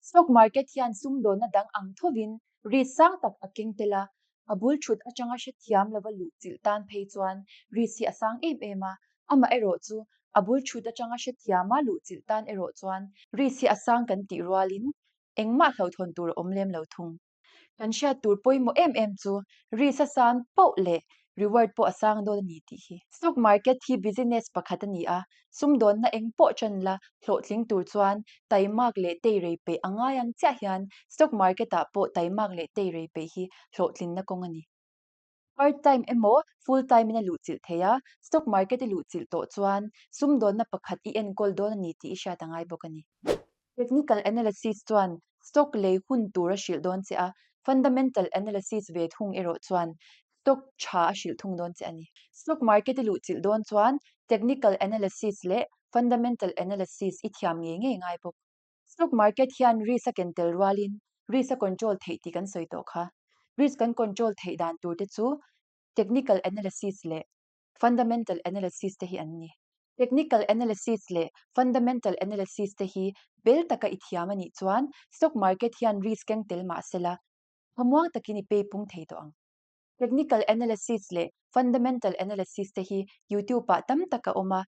Stock market hian sumdawnna dang ang thovin risk sang tak a keng tel a, a bul thut atanga hrethiam lova luh chilh tan phei chuan risk hi a sang em em a, amaherawh chu a bul thut atanga hrethiama luh chilh tan erawh chuan risk hi a sang kan tih rualin engmah hlauhthawn tur a awm lem lo thung. Kan hriat tur pawimawh em em chu risk a san poh leh reward pawh a sang dawn a ni tih hi. Stock market hi business pakhat a ni a, sumdawnna eng pawh ṭan la hlawhtling tur chuan taimak leh teirei peih a ngai ang chiah hian stock market ah pawh taimak leh teirei peih hi hlawhtlinna kawng a ni. Part time emaw full time in a luhchilh thei a, stock market i luhchilh tawh chuan sumdawnna pakhat i enkawl dawn a ni tih i hriat a ngai bawk a ni. Technical analysis chuan stock lei hun tur a hrilh dawn che a, fundamental analysis ve thung erawh chuan stock tha a hrilh thung dawn che a ni. Stock market i luhchilh dawn chuan technical analysis leh fundamental analysis i thiam ngei ngei ngai bawk. Stock market hian risk a ken tel rualin risk a control theih tih kan sawi tawh kha. Risk kan control theih dan tur te chu technical analysis leh fundamental analysis te hi an ni. Technical analysis leh fundamental analysis te hi bel taka i thiam a nih chuan stock market hian risk keng tel mah sela thlamuang takin i pay pung thei tawh ang. Technical analysis leh fundamental analysis te hi YouTube ah tam tak a awm a,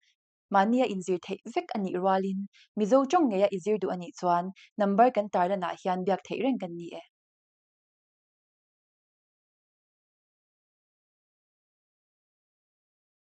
Mahnia inzir theih vek a nih rualin Mizo tawng ngeia i zir duh a nih chuan number kan tarlanah hian biak theih reng kan ni e.